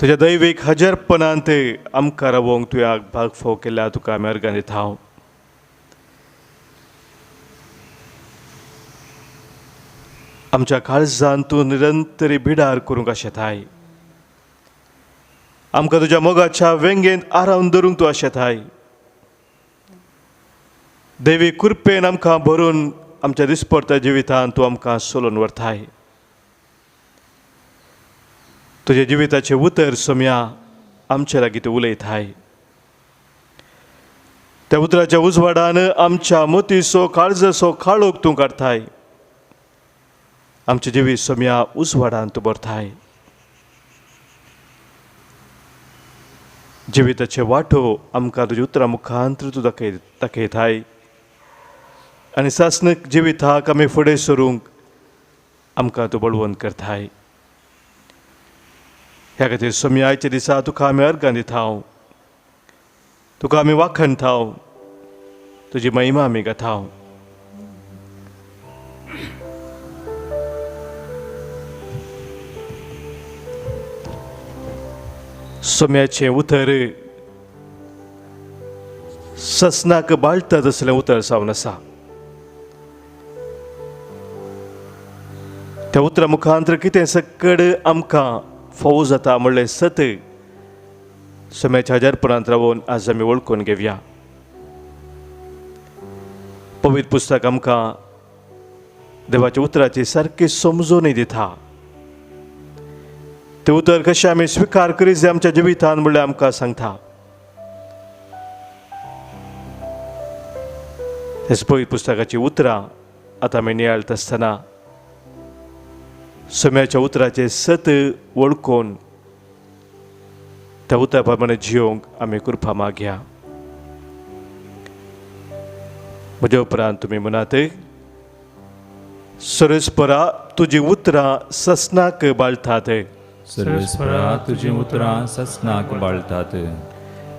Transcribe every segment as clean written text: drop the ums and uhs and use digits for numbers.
तुज्या दैवीक हजरपणांत आमकां रावोंक तुवें भाग फोव केल्या तुका आमी अर्गां दिता. आमच्या काळजान तूं निरंतरी बिडार करूंक आशेताय. आमकां तुज्या मोगाच्या वेंगेंत आरावन धरूंक तूं आशेताय. देवी कृपेन आमकां भरून आमच्या दिसपडत्या जिवितांत तूं आमकां सोलून व्हरताय. तुज्या जिविताचें उतर सोम्या आमचे लागीं तूं उलयताय. त्या उतराच्या उजवाडान आमच्या मोतीचो काळजाचो काळोख तूं काडताय. आमचें जिवीत सोम्या उजवाडान तूं भरताय. जिविताचे वांटो आमकां तुज्या उतरां मुखांत तूं दाखयताय आनी सासणीक जिविताक आमी फुडें सरूंक आमकां तूं बळवंत करताय. ह्या खातीर सोम्या आयच्या दिसा तुका आमी अर्गां दिता, तुका आमी वाखणता, तुजी महिमा आमी गाता. सोम्याचें उतर ससनाक बाळटा तसलें उतर जावन आसा. त्या उतरा मुखांत कितें सकड आमकां फोव जाता म्हणलें सत सोम्याच्या हजारपणांत रावन आज आमी वळखून घेवया. पवित्र पुस्तक आमकां देवाच्या उतराची सारकी समजूनय दिता. तें उतर कशें आमी स्विकार करीत जाय आमच्या जिवितान म्हणल्यार आमकां सांगता. हेच पवित्र पुस्तकाचीं उतरां आतां आमी नियाळटा आसतना सोम्याच्या उतराचें सत वळखून त्या उतरा प्रमाणे जियोंक आमी कृपा मागया. म्हज्या उपरांत तुमी म्हणात, सरस्परा तुजी उतरां ससनाक बाळटात. सरस्परा तुजी उतरां ससनाक बाळटात.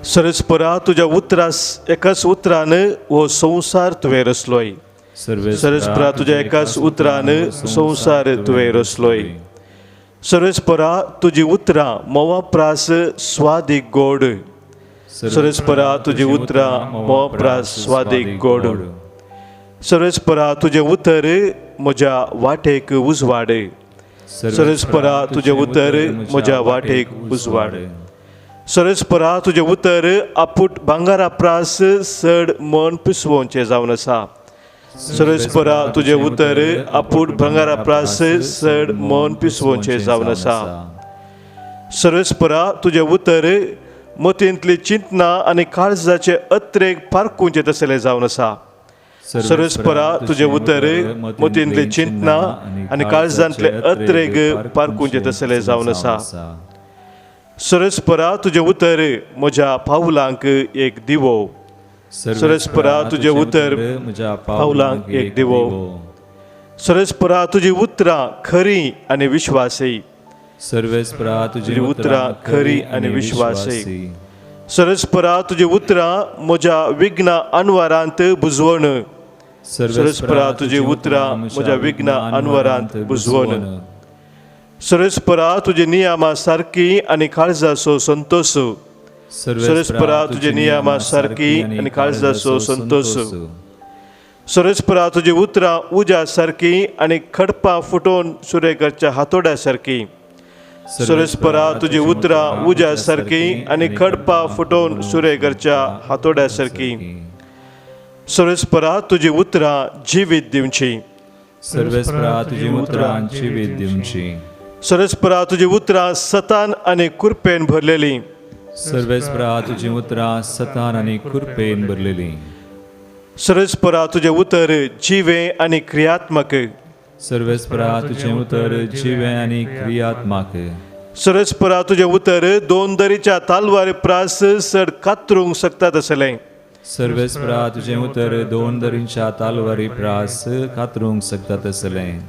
सरस्परा तुज्या उतरां एकाच उतरान हो संवसार तुवें रचलोय. सरस्परा तुज्या एकाच उतरान संवसार तुवें रचलोय. सरस्परा तुजी उतरां म्होंवा प्रास स्वादीक गोड. सरस्परा तुजी उतरां म्होंवा प्रास स्वादीक गोड. सरस्परा तुजें उतर म्हज्या वाटेक उजवाड. सरस्परा तुजें उतर म्हज्या वाटेक उजवाड. सरस्परा तुजें उतर आपूट भांगरा प्रास चड मन पिसवोवचें जावन आसा. सरस्परा तुजें उतर आपूट भांगरा प्रास चड मन पिसवोवचें जावन आसा. सरस्परा तुजें उतर मतींतली चिंतना आनी काळजाचे अत्रेक पारखुंचें तसलें जावन आसा. सरस्परा तुजें उतर मतींतली चिंतना आनी काळजांतले अत्रेग पारखुंचें तसलें जावन आसा. सरस्परा तुजें उतर म्हज्या पावलांक एक दिवो. सरस्परा तुजें उतर म्हज्या पावलांक एक दिवो. सरस्परा तुजी उतरां खरी आनी विश्वासी. सर्वेस्परा तुजी उतरां खरी आनी विश्वासी. सरस्परा तुजी उतरां म्हज्या विघ्न अनवारांत बुजवण. सरस्परा तुजी उतरां म्हज्या विघ्न अनवारांत बुजवण. सरस्परा तुजी नियमा सारकी आनी काळजाचो संतोष. सरस्परा तुजे नियमा सारकी आनी काळजाचो संतोष. सरस्परा तुजी उतरां उज्या सारकी आनी खडपां फुटोवन सुरेकरच्या हातोड्या सारकी. सरस्परा तुजी उतरां उज्या सारकी आनी खडपां फुटोवन सुरेकरच्या हातोड्या सारकी. सरस्परा तुजी उतरां जिवीत दिवची. सर्वेस्परा तुजी उतरां जिवीत दिवची. सरस्परा तुजी उतरां सतान आनी कुरपेन भरलेली. सर्वेस्परा तुजी उतरां सतान आनी कुरपेन भरलेली. सरस्परा तुजें उतर जिवें आनी क्रियात्मक. सर्वेस्परा तुजें उतर जिवें आनी क्रियात्मक. सरस्परा तुजें उतर दोन दरीच्या तालवार प्रास चड कातरूंक शकता तसलें. सर्वेस्परा तुजें उतर दोन दरीच्या तालवारी प्रास कातरूंक शकता तसलें.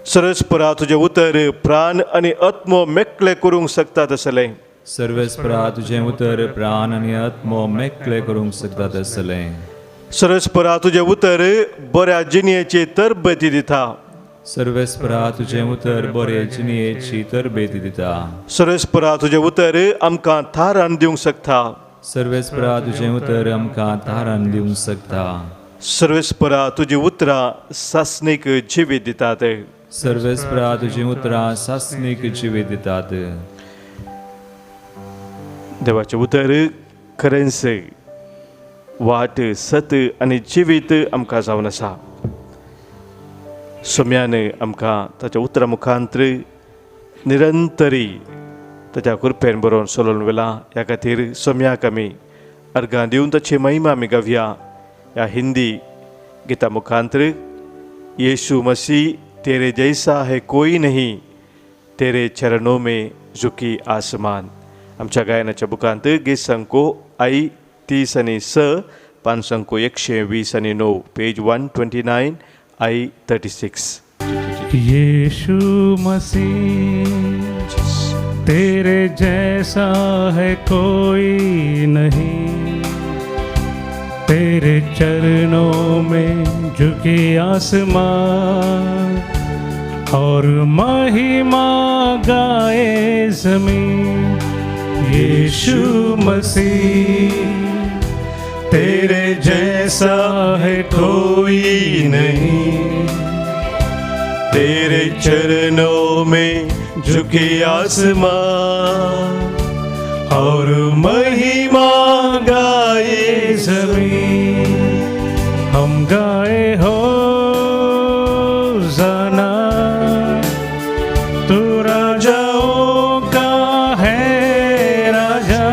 सरस्परा तुजें उतर प्राण आनी आत्मो मेकळे करूंक शकता तसलें. सर्वेस्परा तुजें उतर प्राण आनी आत्मो मेकळे करूंक शकता तसलें. सरस्परा तुजें उतर बऱ्या जिणेची तरबती दिता. सर्वेस्परा तुजें उतर बरे जिणयेची तरबेती दिता. सर्वेस्परा तुजें उतर आमकां थारान दिवंक शकता. सर्वेस्परा तुजें उतर आमकां थारान दिवंक शकता. सर्वेस्परा तुजी उतरां सासणीक जिवीत दितात. सर्वेस्परा तुजीं उतरां सासणीक जिवीत दितात. देवाचें उतर खरेंच वाट सत आनी जिवीत आमकां जावन आसा. सोम्यान आमकां ताच्या उतरां मुखांत्र निरंतरी ताच्या कृपेन बरोवन सोलोवन वेला. ह्या खातीर सोम्याक आमी अर्गां दिवन ताची महिमा आमी गावया ह्या हिंदी गिता मुखांत्र. यीशु मसीह तेरे जैसा है कोई नहीं, तेरे चरणों में झुकी आसमान. आमच्या गायनाच्या बुकांत गीत संको आई 30 आनी 6, पान संको 120 आणि 9, पेज 129, I 36. यीशु मसीह तेरे जैसा है कोई नहीं, तेरे चरणों में झुके आसमान और महिमा गाए ज़मीन। यीशु मसीह तेरे जैसा है कोई नहीं, तेरे चरणों में झुके आसमान और महिमा गाए ज़मीन। हम गाए होज़ाना, तू राजाओं का है राजा,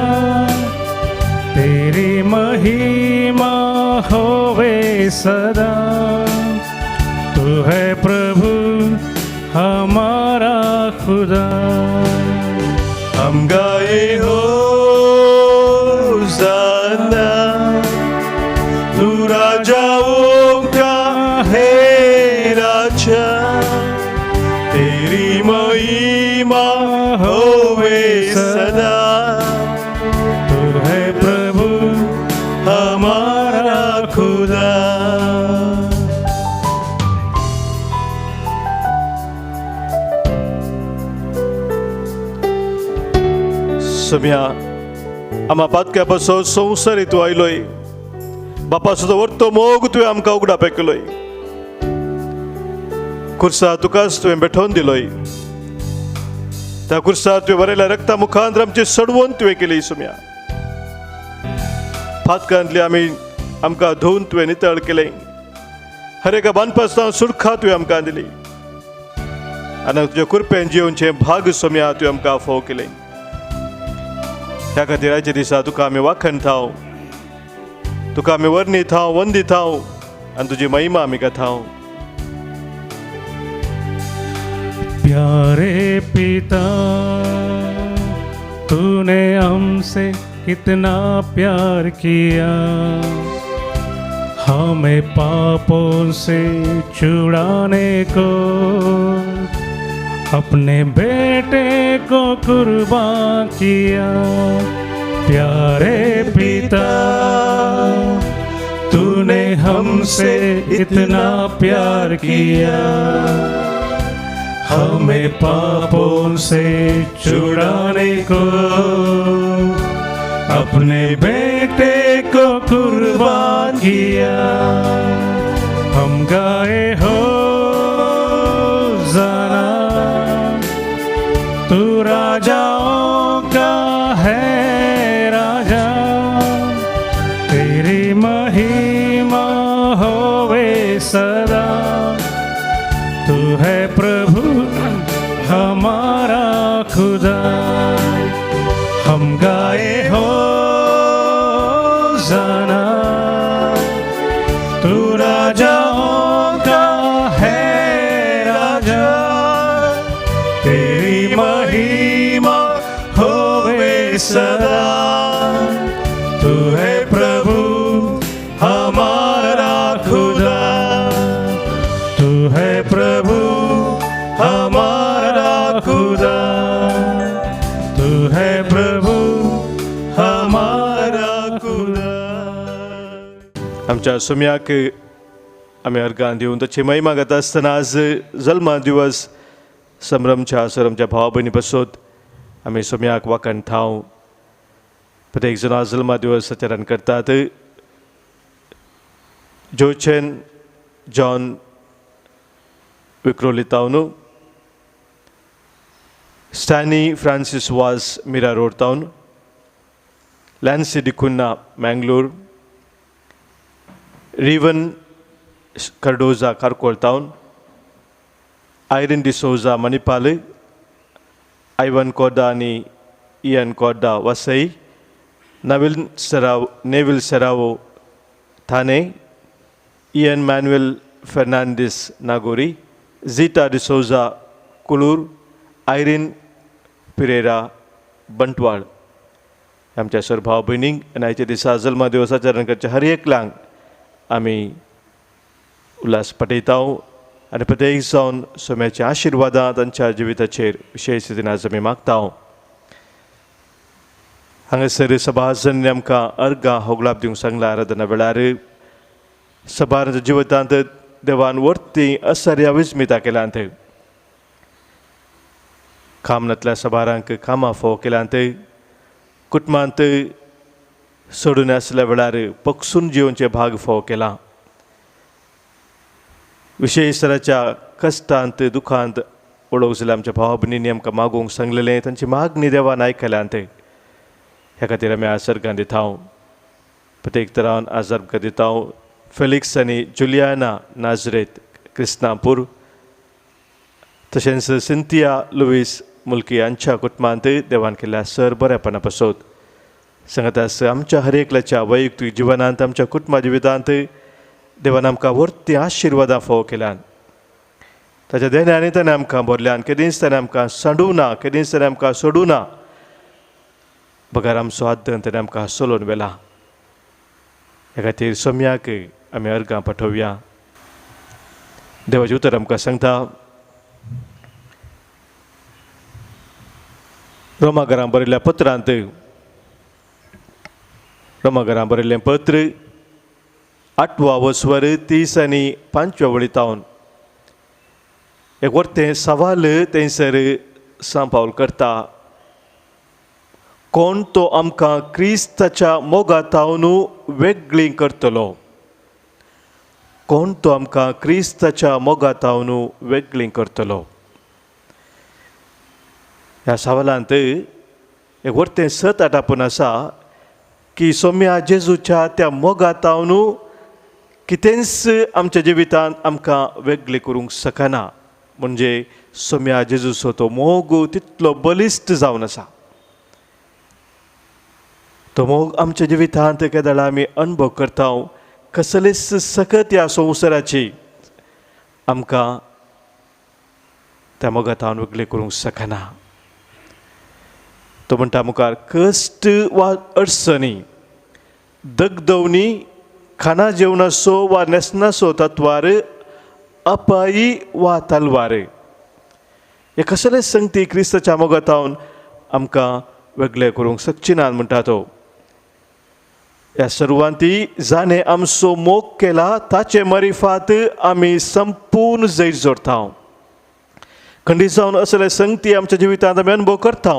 तेरी महिमा होवे सदा, तू है प्रभु हमारा खुदा। हम गाए होज़ाना, तू राजाओं का है राजा, तेरी महिमा होवे सदा, तू है प्रभु हमारा खुदा। सम्या आमा पातक्या पासो संवसारी तूं आयलोय, बापा सुद्दां व्हरतो मोग तुवें आमकां उगडाप केलोय, खुर्सा तुकाच तुवें बेठोवन दिलोय, त्या खुर्सा तुवें बरयल्या रक्ता मुखांत आमची सडवून तुवें केली. सुम्या पातकांतली आमी आमकां धुवन तुवें नितळ केलें, हर एका बांदपासतां सुरखा तुवें आमकां दिली आनी तुज्या कृपेन जिवनचें भाग सोम्या तुवें आमकां फोव केलें. ह्या खातीर आयच्या दिसा तुका आमी वाखणताव, तुका आमी वर्णिताव, वंदिताव आनी तुजी महिमा आमी गाताव. प्यारे पिता तूने हमसे कितना प्यार किया, हमें पापों से छुड़ाने को अपने बेटे को कुर्बान किया। प्यारे पिता तूने हमसे इतना प्यार किया, हमें पापों से छुड़ाने को अपने बेटे को कुर्बान किया। हम गाए होज़ाना, तू राजाओं का है राजा, तेरी महिमा होवे सदा, तू है प्रभु हमारा खुदा। हम गाए होज़ाना, तू राजाओं का है राजा, तेरी महिमा होवे सदा, तू है प्रभु हमारा खुदा, तू है प्रभु हमारा खुदा, तू है प्रभु हमारा खुदा। आमच्या सुम्याक आमी अर्गां दिवन ताची महिमा गाता आसतना आज जल्मा दिवस संभ्रमच्या सर आमच्या भावा भयणी बसोत आमी सोम्याक वाकण ठाव प्रत्येक जाण जल्मा दिवस आचरण करतात. जोचेन जॉन विक्रोली तावनू, Stany Francis Vaz Mira road town, Lancy D'Cunha Mangalore, Rivan Cardoza Caracol town, Irene D'Souza Manipal, Ivan Korda आनी Ian Korda Vasai, Neville Serrao Thane, Ian Manuel Fernandes Nagori, Zita D'Souza Kulur, Irene Pereira Bantwal. आमच्या sir भाव भयणींक आनी आयच्या दिसा जल्मा दिवसाचरण करच्या हर एकल्यांक आमी उल्हास पटयता आनी प्रत्येक जावन सोम्याच्या आशिर्वादां तांच्या जिविताचेर विशेश रितीन आज आमी मागता. हांगासर सभाजन आमकां अर्गां होगलाप दिवंक सांगला. आराधना वेळार सभारांच्या जिवितांत देवान वर्ती असर्या विस्मिता केल्यांत, कामनांतल्या सभारांक कामां फोव केल्यांत, कुटुंबांत सोडून आसल्या वेळार पक्षून जिवनचे भाग फोव केला, विशेश तराच्या कश्टांत दुखांत ओळख जाल्यार आमच्या भाव भयणींनी आमकां मागूंक सांगलेलें तांची मागणी देवान आयकल्यांत. ह्या खातीर आमी आज अर्गां दिता. प्रत्येक तरान आज अर्गां दिता. फेलिक्स आनी जुलियाना नाजरेत क्रिस्नापूर, तशेंच सिंथिया लुईस मुल्की हांच्या कुटुंबांत देवान केल्ल्या सर बऱ्यापणा पासत सांगता आमच्या हर एकल्याच्या वैयक्तीक जिवनांत आमच्या कुटुंबा जिवितांत देवान आमकां व्हडती आशिर्वादां फोव केल्यान. ताच्या देण्यानी ताणें आमकां भरल्यान, केदींच ताणें आमकां सांडूं ना, केदींच ताणें आमकां सोडूं ना, बगर आमचो आदन ताणें आमकां सोलोवन व्हेला. ह्या खातीर सोम्याक आमी अर्गां पाठोवया. देवाचें उतर आमकां सांगता रोमाघरां बरयल्ल्या पत्रांत, रोमाघरां बरयल्लें पत्र 8 वस्वर 30 आनी 5 वळीतावन एक वर्तें सवाल थंयसर सांपावल करता. कोण तो आमकां क्रिस्ताच्या मोगातावन वेगळी करतलो? कोण तो आमकां क्रिस्ताच्या मोगातावन वेगळी करतलो? ह्या सवालांत एक वर्तें सत आटापून आसा की सोम्या जेजूच्या त्या मोगातावन कितेंच आमच्या जिवितांत आमकां वेगळें करूंक शकना. म्हणजे सोम्या जेजूचो तो मोग तितलो बलिश्ट जावन आसा. तो मोग आमच्या जिवितांत केदळा आमी अणभव करता. कसलीच सकत ह्या संवसाराची आमकां त्या मोगातावन वेगळें करूंक शकना. तो म्हणटा मुखार कश्ट वा अडचणी, दगदवणी, खाना जेवणाचो वा न्हेसणाचो तत्वार, अपाई वा तलवार, हे कसले संगती क्रिस्ताच्या मोगातावन आमकां वेगळे करूंक शकची ना म्हणटा तो. ह्या सर्वांती जाणें आमचो मोग केला ताचे मरिफात आमी संपूर्ण जैत जोडता. खंडीत जावन असले संगती आमच्या जिवितांत आमी अणभव करता.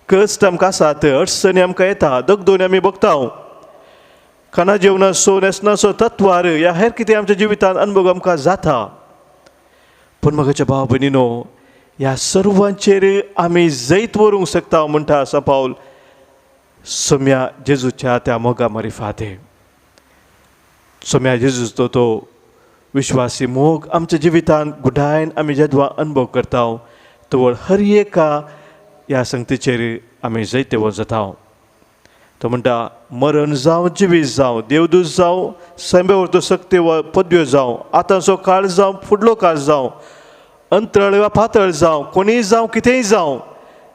कश्ट आमकां आसात, अडचणी आमकां येता, दगदोनी आमी भोगता, खाना जेवणाचो न्हेसणाचो तत्वार ह्या हेर कितें आमच्या जिवितांत अणभव आमकां जाता. पूण म्हज्या भाव भयणीनो, ह्या सर्वांचेर आमी जैत व्हरूंक शकता म्हणटा आसा पावल सोम्या जेजूच्या त्या मोगा मरिफाते. सोम्या जेजूचो तो विश्वासी मोग आमच्या जिवितांत गुडायन आमी जेदवा अणभव करता तवळ हर एका ह्या संगतीचेर आमी जैत जाता. तो म्हणटा मरण जावं जिवीत जावं, देवदूत जावं, सैम्यावरतो शक्ती वा पदव्यो जावं, आतांचो काळ जावं फुडलो काळ जावं, अंतराळ वा पातळ जावं, कोणीय जावं कितेंय जावं,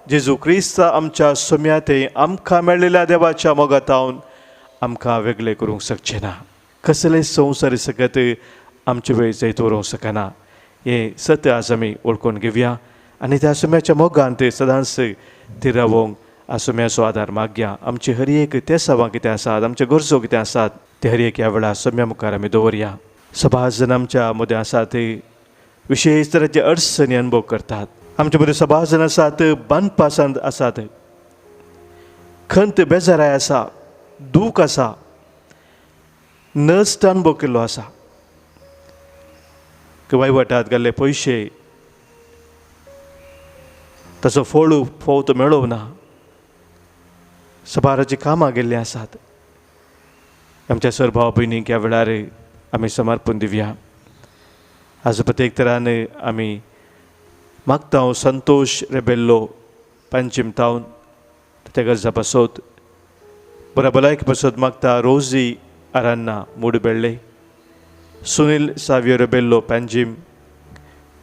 जेजू क्रिस्त आमच्या सोम्याते आमकां मेळिल्ल्या देवाच्या मोगातावन आमकां वेगळें करूंक शकचें ना. कसलें संवसारी सकत आमचे वेळ जैत व्हरूंक शकना. हें सत आज आमी वळखून घेवया आनी त्या सोम्याच्या मोगान ते सदांच ती रावोंक सोम्याचो आदार मागया. आमची हर एक तेसावां कितें आसात, आमच्यो गरजो कितें आसात, ते हर एक ह्या वेळार सोम्या मुखार आमी दवरया. सभाजन आमच्या मदें आसात, विशेश तरेचे अडचणी अनुभव करतात. आमच्या मदें सभाजन आसात, बांदपासांत आसात, खंत बेजाराय आसा, दूख आसा, नश्ट अनुभव केल्लो आसा, वहिवटात घाल्ले पयशे ताचो फळ फोव तो मेळोवं ना, सभाराची कामां गेल्लीं आसात. आमच्या सर भाव भयणींक ह्या वेळार आमी समर्पण दिवया. आज प्रत्येक तरान आमी मागता हांव संतोश रेबेल्लो पंचीम तावन त्या गरजा पासत, बऱ्या भलायकी पासत मागता रोजी आरान्ना मुडबेळ्ळे, सुनील सावियो रेबेल्लो पंजीम,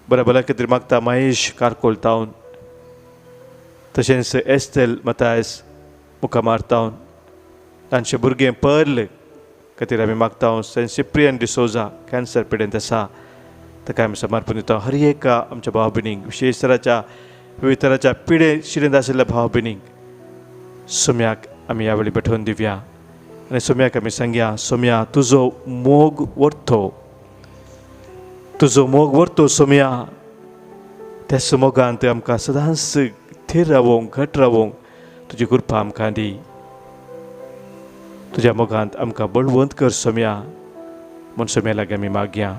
बऱ्या भलायकी खातीर मागता महेश कारकोल तावन, तशेंच एस्तेल मतायस मुखामार तावन, तांचे भुरगें पर्ल खातीर आमी मागता सेंट सिप्रियन डिसोजा कॅन्सर पिडेंत आसा ताका आमी समर्पण दिता. हर एका आमच्या भाव भयणींक, विशेश तराच्या विविध तराच्या पिडे शिरेंत आशिल्ल्या भाव भयणींक सोम्याक आमी ह्या वेळी भेटोवन दिवया आनी सोम्याक आमी सांगया, सोम्या तुजो मोग व्हरतो, तुजो मोग व्हरतो सोम्या, त्या मोगांत आमकां सदांच थीर रावोंक, घट रावोंक तुजी कृपा आमकां दी. तुज्या मोगांत आमकां बळवंत कर सोम्या म्हूण सोम्या लागीं आमी मागया.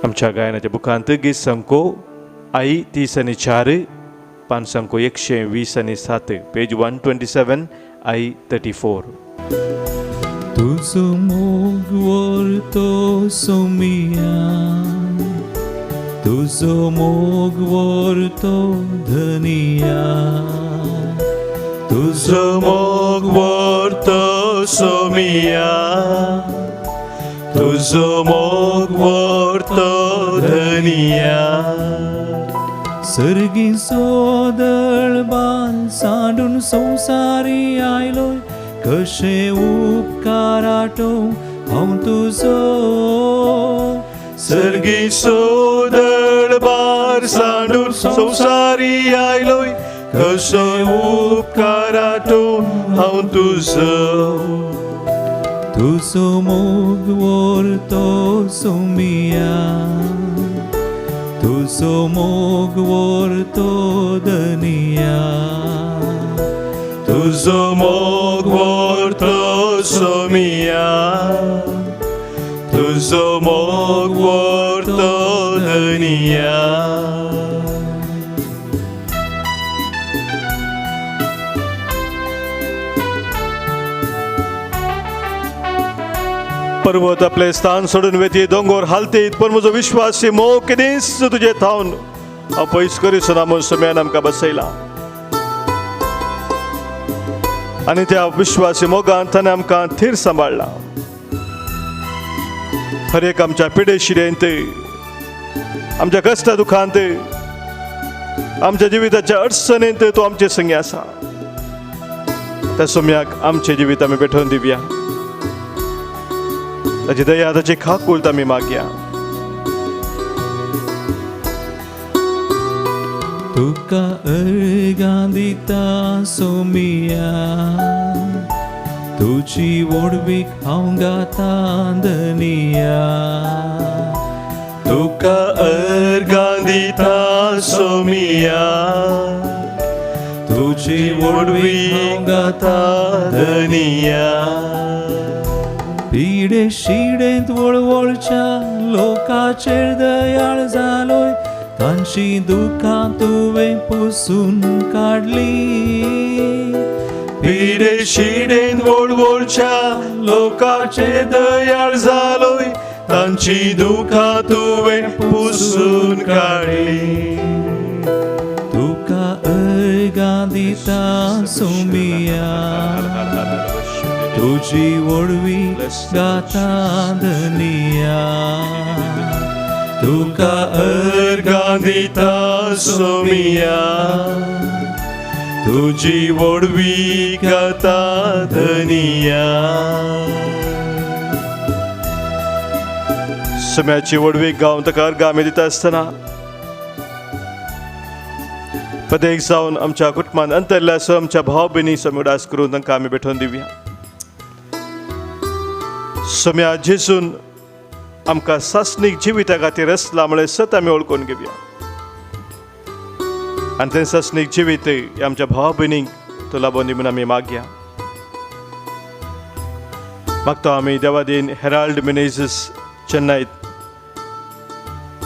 आमच्या गायनाच्या बुकांत गीत संको आई 30 आनी 4, पान संको 120 आनी 7, पेज 127 आई 34. तुजो मोग व्हरतो सोमिया, तुजो मोग व्हरतो धनिया, तुजो मोग व्हरतो सोमिया, तुजो मोग व्हरतो धनिया. सर्गी सोदळ बाल सांडून संवसारी आयलोय, कशें उपकार आटोवं हांव तुजो. सर्गी सोदळ बार सांडून संवसारी आयलोय, कशें उपकार आटोवं हांव तुजो. तुजो मोग व्हरतो सोमिया, तुजो मोग व्हरतो धनिया, तुजो मोग व्हरतो सोमिया, तुजो मोग व्हरतो धनिया. पर्वत आपले स्थान सोडून वेती, दोंगोर हालतीत, पण म्हजो विश्वासी मोग केदींच तुजे थावन हांव पयस करिसना म्हूण सोम्यान आमकां बसयला. आनी त्या विश्वासी मोगान ताणें आमकां थीर सांबाळ्ळा. हर एक आमच्या पिडे शिरेंत, आमच्या कश्टा दुखांत, आमच्या जिविताच्या अडचणींत तो आमचे संगी आसा. त्या सोम्याक आमचें जिवीत आमी भेटोवन दिवया. ताची दया, ताची खाकूल आमी मागया. तुका अर्गां दिता सोमिया, तुजी व्हडवीक हांव गाता धनिया, तुका अर्गां दिता सोमिया, तुजी व्हडवीक हांव गाता धनिया. पिडे शिडेंत वळवळच्या लोकाचेर दयाळ जालोय, तांची दुखां तुवें पुसून काडली. पिडे शिडेंत वळवळच्या लोकाचेर दयाळ जालोय, तांची दुखां तुवें पुसून काडली. तुका अर्गां दिता सोमिया, तुजी व्हडवीक गाता धनिया, तुका अर्गां दिता सोमिया, तुजी व्हडवीक गाता धनिया. सोम्याची व्हडवीक गावन ताका अर्गां आमी दिता आसतना प्रत्येक जावन आमच्या कुटुंबान अंतरल्या स आमच्या भाव भयणी सोम्या उडास करून तांकां आमी भेटोवन दिवया. सोम्या जेजून आमकां सासणीक जिविता खातीर रचला म्हळ्यार सत आमी वळखून घेवया आनी तें सासणीक जिवीत आमच्या भावा भयणींक तो लाबोवन दी म्हूण आमी मागया. मागता आमी देवादीन हेराल्ड मिनेझीस चेन्नय,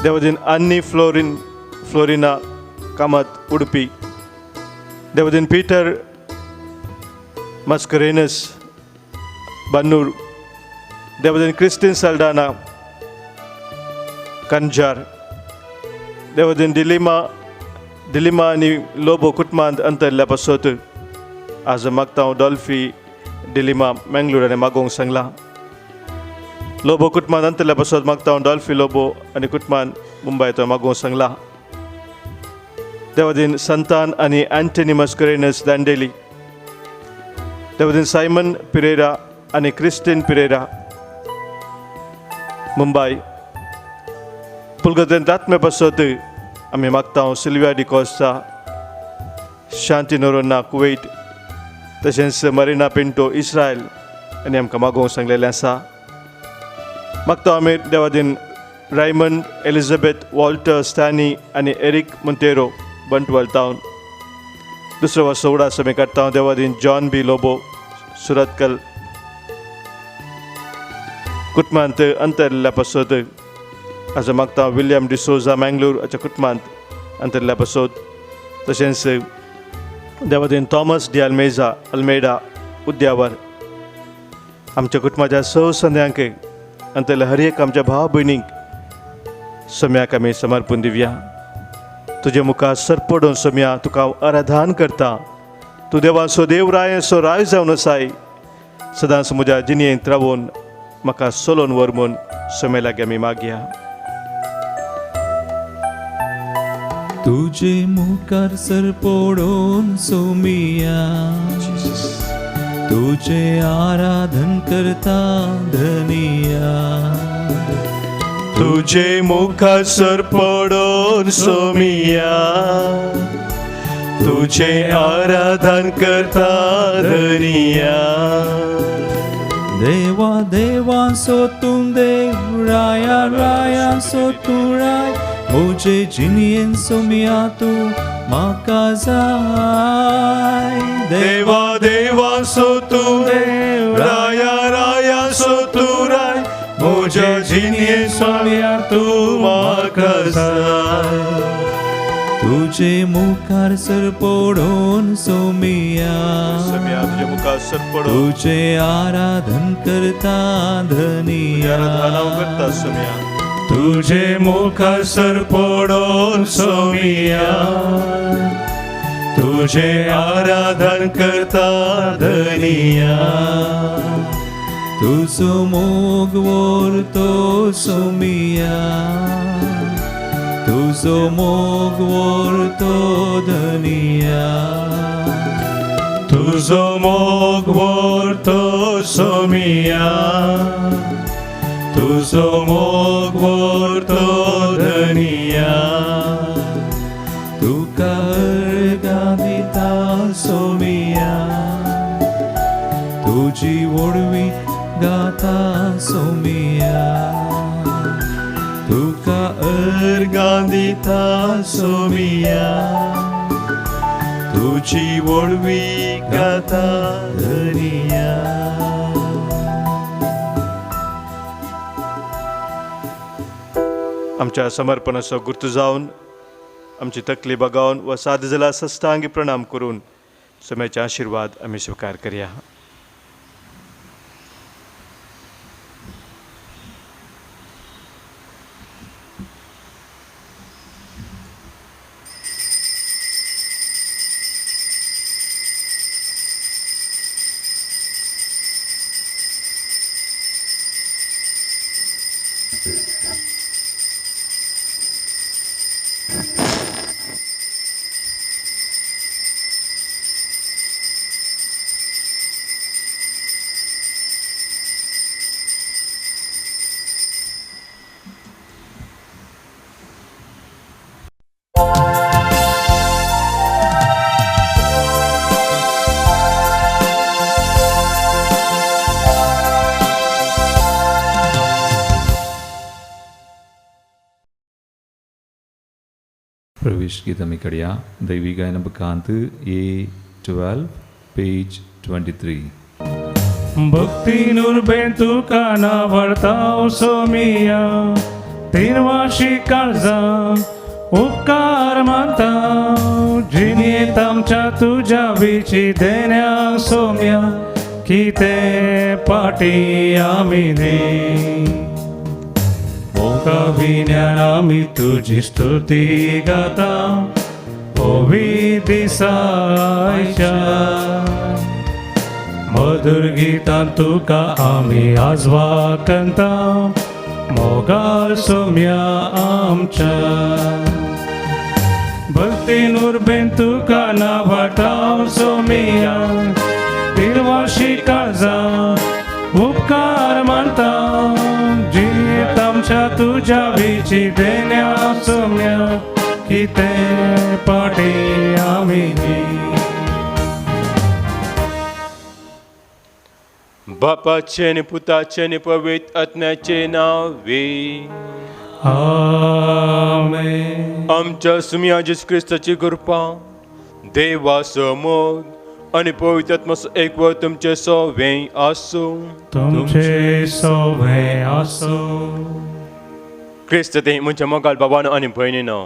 देवादीन आन्नी फ्लोरिना कामत उडपी, देवादीन पीटर मस्करेनस बन्नूर, देवादीन क्रिस्टीन सल्डाना कंजार, देवादीन दिलिमा आनी लोबो कुटुंबांत अंतरल्या पासत आज मागता हांव डॉल्फी डिलिमा मेंगलोर आनी मागोवंक सांगलां. लोबो कुटुंबांत अंतरल्या पासत मागता हांव डॉल्फी लोबो आनी कुटुंबान मुंबय तो मागोवंक सांगलां. देवादीन संतान आनी अँटनी मस्करेनस दांडेली, देवादीन सायमन पिरेरा आनी क्रिस्टीन पिरेरा मुंबय, पुलगतेन आत्मे पासत आमी मागता हांव सिल्विया डिकॉस्ता, शांती नोरोन्ना कुवेट, तशेंच मरिना पिंटो इस्रायल आनी आमकां मागोवंक सांगलेलें आसा. मागता आमी Devadin Raymond Elizabeth Walter Stany आनी एरीक मोंतेरो बंटवाल टावन. दुसरो वर्स उडास आमी काडटा देवादीन जॉन बी लोबो सुरतकल कुटुंबांत अंतरल्या पासत आज मागता विल्यम डिसोजा मँगलोर हाच्या कुटुंबांत अंतरल्या पासत, तशेंच देवादीन थॉमस डी अल्मेजा अल्मेडा उद्यावर आमच्या कुटुंबाच्या स संद्यांक अंतरल्या हर एक आमच्या भाव भयणींक सम्याक आमी समर्पण दिवया. तुजे मुखार सरपडून सोम्या तुका हांव आराधन करता. तूं देवाचो देव रायाचो राय जावन आसाय. सदांच म्हज्या जिणेंत रावून म्हाका सोलोवन व्हर म्हूण सोम्या लागीं आमी मागया. तुजे मुखार सरपडून सोमिया, तुजे आराधन करता धनिया. तुजे मुखार सरपडून सोमिया, तुजे आराधन करता धनिया. देवा देवा सो तूं देव, राया राया सो तूं राय, म्हजे जिणेन सोमिया तूं म्हाका जाय. देवा देवा सो तूं देव, राया राया सो तूं राय, म्हज्या जिणेन सोमिया तूं म्हाका जाय. तुजे मुखार सरपडून सोमिया, तुजे मुखार सरपडून तुजे आराधन करता धनिया. आराधन हांव करता सोमिया. तुजे मुखार सरपडून सोमिया, तुजे आराधन करता धनिया. तुजो मोग व्हरतो सोमिया, तुजो मोग व्हरतो धनिया. तुजो मोग व्हरतो सोमिया, तुजो मोग व्हरतो धनिया. तुका अर्गां दिता सोमिया, तुजी व्हडवी गाता सोमिया. तुका अर्गां दिता सोमिया, तुजी व्हडवी गाता धनिया. आमच्या समर्पणाचो गुर्त जावन आमची तकली बगावन व साद जला सस्तांगी प्रणाम करून सोम्याचे आशिर्वाद आमी स्विकार करया. प्रवेश गीत आमी कडया दैवी गायन बुकांत A12 page 23. भक्ती नुरबेन तुका नावडता सोमिया तिरवाशी काळजा उपकार मानता जिणेंत आमच्या तुज्या विची देण्या सोम्या कितें पाटी आमी न्ही मोगा विन्यान आमी तुजी स्तुती गाता ओवी दिसायच्या मधुर गीतान तुका आमी आजवा कंता मोगाल सोम्या आमच्या भक्ती नुरबेन तुका नावाटाव सोमिया तिरवाशी काळजा उपकार मानता जियेत आमच्या तुज्या विची देण्या सोम्या कितें पाटी आमी दी. बापाचे आनी पुताचे आनी पवित्र आत्म्याचे नांवे. आमेन. आमच्या सुमया जेजू क्रिस्ताची कृपा, देवाचो मोग आनी पवित्र आत्माचो एकवट तुमचे सवें आसूं. तुमचे सवें आसूं. क्रिस्त ते म्हज्या मोगाळ बाबानो आनी भयणीनो,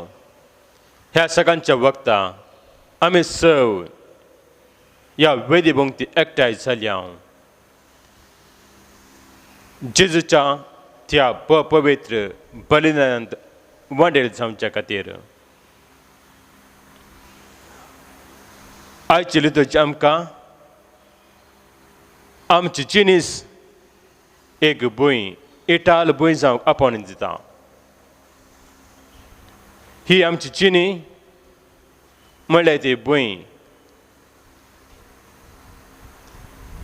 ह्या सगळ्यांच्या वक्ता आमी सव ह्या वेदी भोंवती एकठांय जाल्या. जेजूच्या त्या पवित्र बलिदानांत वांटेल जावच्या खातीर आयची लितोची आमकां आमची जिनीस एक भूंय इटाल भूंय जावंक आपोवणी दिता. ही आमची जिनी म्हणल्यार ती भूंय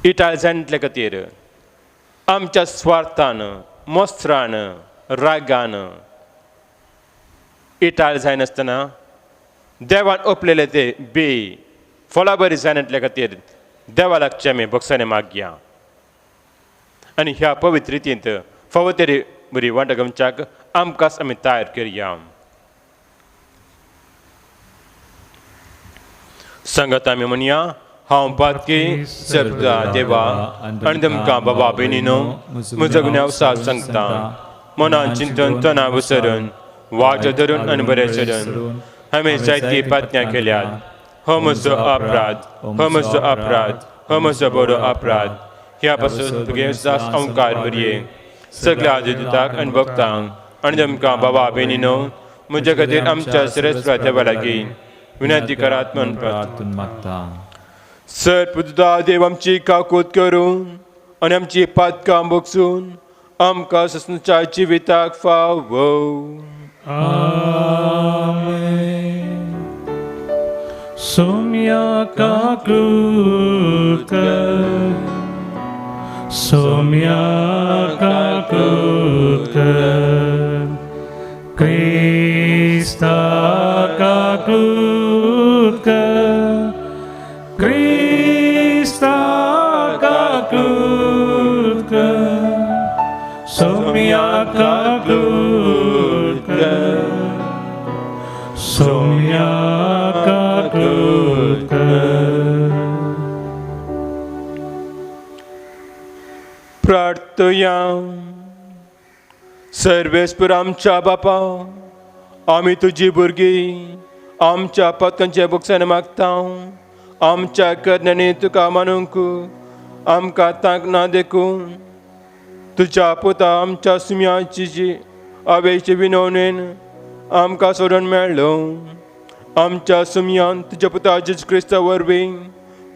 इटाल जाणटले खातीर आमच्या स्वार्थान, मोस्त्रान, रागान इटाळ जायनासतना देवान ओपलेले ते बी फळां बरी जायनातले खातीर देवा लागचे आमी भोगसाणे मागया आनी ह्या पवित्र रितींत फावो तरी बरी वांटो घेवच्याक आमकांच आमी तयार करया. सांगत आमी म्हणया, हांव पातकी सरता देवा आनी तुमकां बाबा भयणीनो म्हजो गुन्यांव साथ सांगता. मनान चिंतन तना विसरून वाज धरून आनी बरें चडून हांवें जायती पातन्यां केल्यात. हो म्हजो अपराध, हो म्हजो अपराध, हो म्हजो बरो अपराध. ह्या पासून तुगे दास अंकार बरये सगळ्या आदिताक आनी भक्तांक आनी तुमकां बाबा भयणीनो म्हज्या खातीर आमच्या श्रेष्ठ देवा लागीं विनंती करात म्हूण प्रार्थना मागता. सर पुता देव आमची काकूत करून आनी आमची पातकां भोगसून आमकां ससनाच्या जिविताक फावो. आमेन. सोम्या काकूत कर, सोम्या काकूत कर, क्रिस्ता काकूत कर, क्रिस्ता काकूत कर, सोम्या काकूत कर, सोम्या काकूत कर. प्रार्थया. सर्वेस्पर आमच्या बापा, आमी तुजी भुरगीं आमच्या पातकांच्या भोगसाणे मागता. आमच्या करण्यांनी तुका मानूंक आमकां तांक ना देखून तुज्या पुता आमच्या सुम्याची जी आवेची विनवणेन आमकां सोडून मेळ्ळो. आमच्या सुम्यान तुज्या पुता जेजू क्रिस्ता वरवीं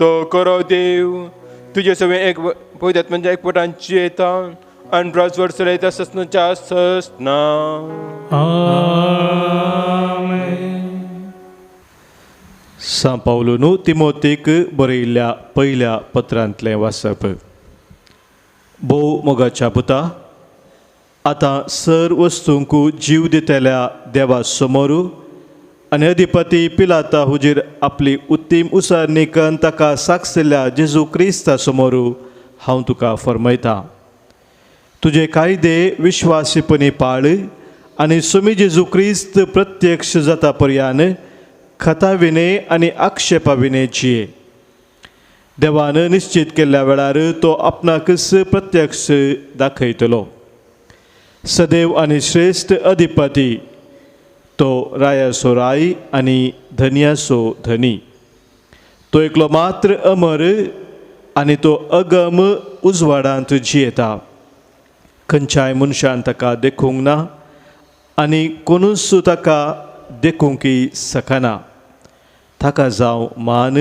तो खरो देव तुजे सगळें एक पवित्र आत्म्याच्या एकवटांची येता आनी राजवट चलयता ससनाच्या ससना. आमेन. सां पावलून तिमोतीक बरयिल्ल्या पयल्या पत्रांतलें वाचप. भोव मोगाच्या पुता, आतां सर वस्तूंक जीव दितल्या देवा समोर आनी अधिपती पिलाता हुजीर आपली उत्तीम उसारणी करून ताका साक्षिल्ल्या जेजू क्रिस्ता समोर हांव तुका फर्मयता. तुजे कायदे विश्वासीपणी पाळ आनी सोमी जेजू क्रिस्त प्रत्यक्ष जाता पर्यान खताविणे आनी आक्षेपा विणे जिये. देवान निश्चित केल्ल्या वेळार तो आपणाकच प्रत्यक्ष दाखयतलो. सदैव आनी श्रेश्ठ अधिपती तो रायासो राय आनी धनयासो धनी. तो एकलो मात्र अमर आनी तो अगम उजवाडांत जियेता. खंयच्याय मनशान ताका देखूंक ना आनी कोणूच ताका देखूंकय शकना. ताका जावं मान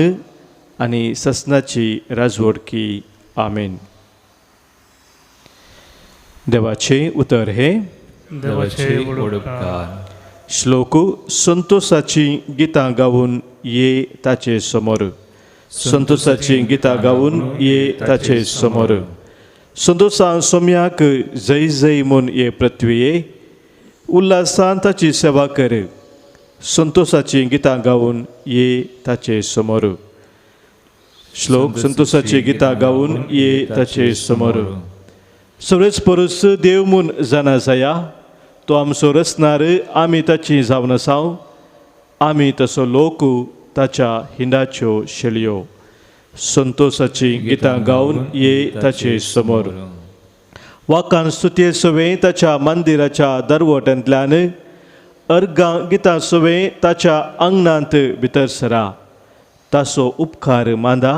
आनी ससनाची राजवडकी. आमेन. देवाचें उतर हें देवाचे व्हड उपकार. श्लोक संतोषाची गितां गावन ये ताचे समोर. संतोषाची गितां गावन ये ताचे समोर. संतोषान सोम्याक जय जय म्हूण ये पृथ्वीये. उल्हासान ताची सेवा कर. संतोषाची गितां गावन ये ताचे समोर. श्लोक संतोषाची गितां गावन ये ताचे समोर. सगळेच परस देव म्हूण जाणा जाया. तो आमचो रचणार आमी ताची जावन आसाव. आमी तसो लोक ताच्या हिंडाच्यो शेलयो. संतोषाची गितां गावन ये ताचे समोर. वाकान स्तुती सवें ताच्या मंदिराच्या दरवट्यांतल्यान अर्गां गितां सवें ताच्या आंगणांत भितर सरा. ताचो उपकार मांदा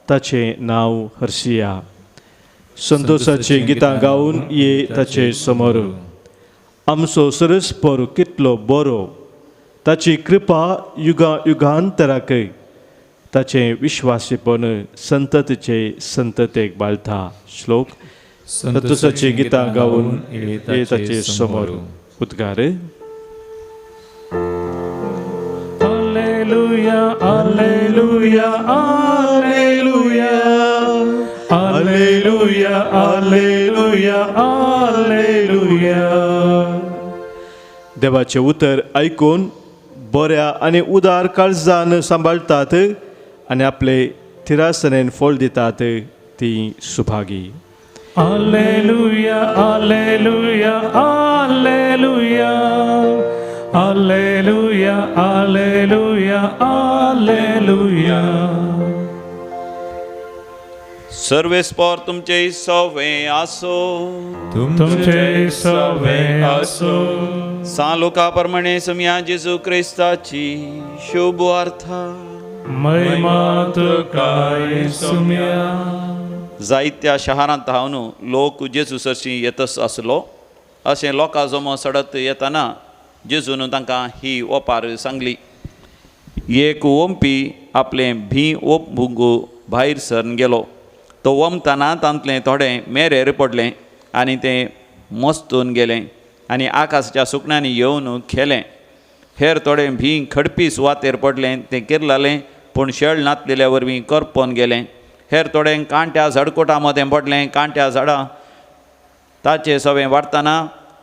ताचें नांव हर्शिया. संतोषाची गितां गावन ये ताचे समोर. आमचो सरस्पर कितलो बरो. ताची कृपा युगा युगांतराक. ताचें विश्वासीपण संततीचे संततेक बाळता. श्लोक संतोषाची गितां गावन ये ताचे समोर. उद्गार. Alleluia, alleluia, alleluia, alleluia, alleluia, alleluia. देवाचें उतर आयकून बऱ्या आनी उदार काळजान सांबाळटात आनी आपले थिरासनेन फळ दितात ती Subhagi. Alleluia, alleluia, alleluia, alleluia, alleluia, alleluia. सर्वेस्पोर तुमचे सवे आसो. तुमचे सवे आसो. सान लोका प्रमाणे समया जेजू क्रिस्ताची शुभ वार्ता. महिमा तुका सुम्या. जायत्या शहरांत हांव लोक जेजू सरशी येतच आसलो. अशें लोकां जमो सडत येतना जेजून तांकां ही ओपार सांगली. एक ओंपी आपलें भी ओंपूंक भायर सरन गेलो. तो ओंपतना तांतलें थोडें मेरेर पडलें आनी तें मस्तून गेलें आनी आकाशाच्या सुकण्यांनी येवन खेलें. हेर थोडें भी खडपी सुवातेर पडलें तें किर्लालें पूण शेळ नातलेल्या वरवीं करपोन गेलें. हेर थोडें कांट्या झाडकोटा मदें पडलें. कांट्या झाडां ताचें सवें वाडटना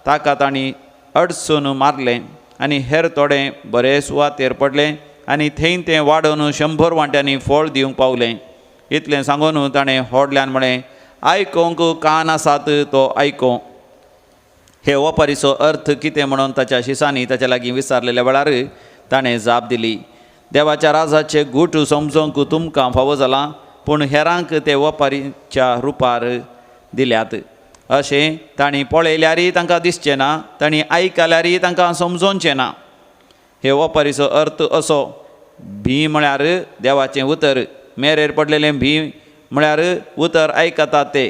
ताका तांणी अडसून मारलें आनी हेर थोडें बरे सुवातेर पडलें आनी थंय तें वाडोवन 100 वांट्यांनी फळ दिवंक पावलें. इतलें सांगून ताणें व्हडल्यान म्हळें, आयकोंक कान आसात तो आयकों. हे ओपारीचो अर्थ कितें म्हणून ताच्या शिसांनी ताच्या लागीं विचारलेल्या वेळार ताणें जाप दिली, देवाच्या राजाचे गूट समजोंक तुमकां फावो जालां पूण हेरांक ते ओपारीच्या रुपार दिल्यात. अशें तांणी पळयल्यारय तांकां दिसचें ना, तांणी आयकल्यारय तांकां समजोवचें ना. हे ओपारीचो अर्थ असो, भी म्हळ्यार देवाचें उतर, मेरेर पडलेलें भी म्हळ्यार उतर आयकतात ते,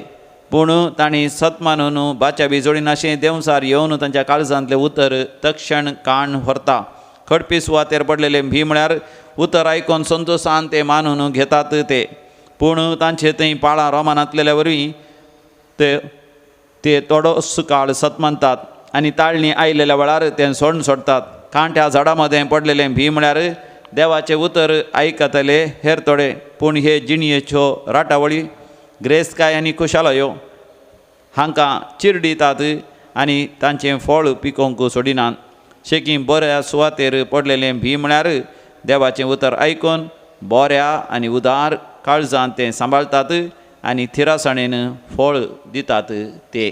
पूण तांणी सत मानून बाच्या बिजोळीनाशें देंवसार येवन तांच्या काळजांतलें उतर तक्षण काण व्हरता. खडपी सुवातेर पडलेलें भी म्हळ्यार उतर आयकून संतोशान ते मानून घेतात ते, पूण तांचे थंय पाळां रोमानांतलेल्या वरवीं ते ते थोडोस काळ सत मानतात आनी ताळणी आयलेल्या वेळार तें सोडून सोडटात. कांट्या झाडां मदें पडलेलें भी म्हळ्यार देवाचें उतर आयकतले हेर थोडे, पूण हे जिणयेच्यो राटावळी ग्रेसकाय आनी खुशालयो हांकां चिरडितात आनी तांचें फळ पिकोवंक सोडिनात. शेकी बऱ्या सुवातेर पडलेलें भी म्हळ्यार देवाचें उतर आयकून बऱ्या आनी उदार काळजान तें सांबाळटात आनी थिरासाणेन फळ दितात ते.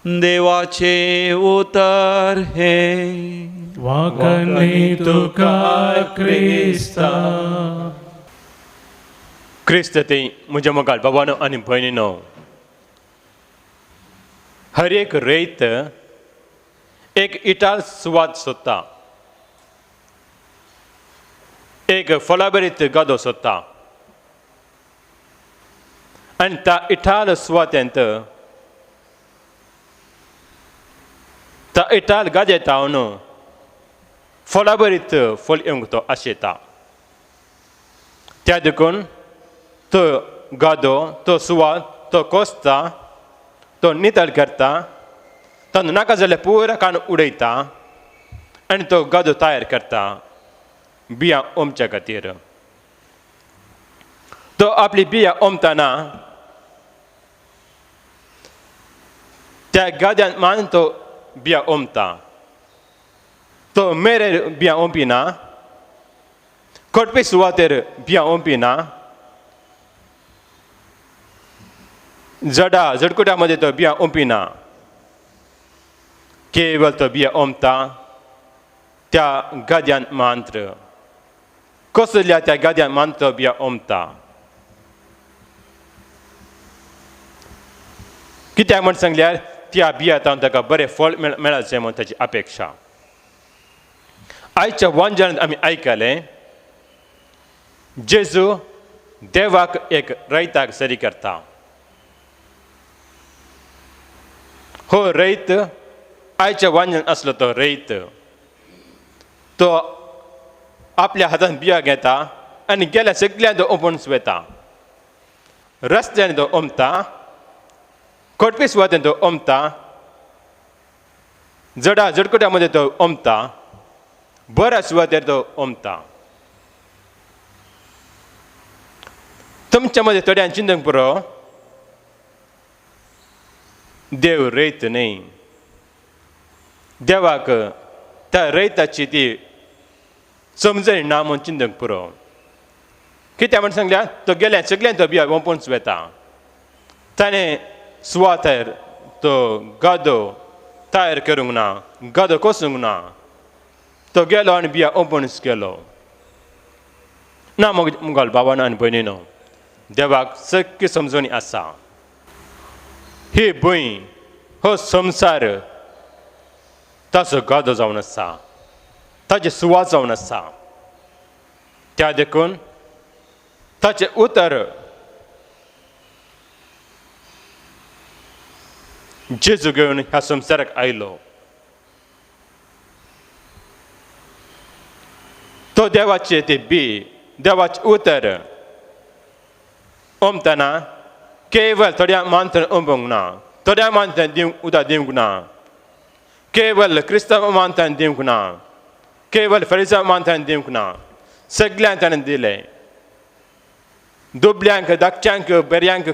देवाचे उतर हे वाकणी तुका क्रिस्ता. क्रिस्त ते म्हज्या मोगाळ बाबानो आनी भयणीनो, हर एक रयत एक इटाल सुवात सोदता, एक फळाबरीत गादो सोदता आनी त्या इटाल सुवातेंत त्या इटाल गादयेतावन फळाबरीत फळ येवंक तो आशेता. त्या देखून तो गादो, तो सुवात तो कोसता, तो नितळ करता, तो नाका जाल्यार पुरा कान उडयता आनी तो गादो तयार करता बियां ओमच्या खातीर. तो आपली बियां ओमतना त्या गाद्यान मान तो बियां ओमता, तो मेरेर बियां ओंपिना, कोटपी सुवातेर बियां ओंपिना, जडा जडकुट्या मदें तो बियां ओंपिना, केवल तो बियां ओंपता त्या गाद्यान मांत्र, कसल्या त्या गाद्यान मान तो बियां ओंपता. कित्याक म्हण सांगल्यार त्या बियां ताका बरें फळ मेळचें म्हूण ताची अपेक्षा. आयच्या वांजनांत आमी आयकलें जेजू देवाक एक रयताक सरी करता. हो रयत आयच्या वांजन आसलो तो रयत, तो आपल्या हातान बियां घेता आनी गेल्या सगळ्यां तो ओंपून वता, रस्त्यान तो ओंपता, कोटपी सुवातेन तो ओंपता, जडा जडकुट्या मदें तो ओंपता, बऱ्या सुवातेर तो ओंपता. तुमच्या मदें थोड्यान चिंतूंक पुरो, देव रयत न्हय, देवाक त्या रयताची ती समजणी ना म्हूण चिंतूंक पुरो. कित्याक म्हण सांगल्यार तो गेल्या सगळ्यान तो बियां ओंपून वता, ताणें सुवातेर तो गादो तयार करूंक ना, गादो कोसूंक ना, तो गेलो आनी बियां ओंपूनच गेलो ना. मुगल बाबानो आनी भयणीनो, देवाक सगळी समजणी आसा. ही भूंय, हो संवसार ताचो गादो जावन आसा, ताची सुवात जावन आसा. त्या देखून ताचें उतर जेजू घेवन ह्या संवसाराक आयलो. तो देवाचें तें बी, देवाचें उतर ओंपतना केवल थोड्या मानतान ओंपूंक ना, थोड्या मानतान दिवंक उदक दिवंक ना, केवल क्रिस्तांव मानतान दिवंक ना, केवल फरिसांव मानतान दिवंक ना, सगळ्यांक ताणें दिलें. दुबल्यांक, धाकच्यांक, बऱ्यांक,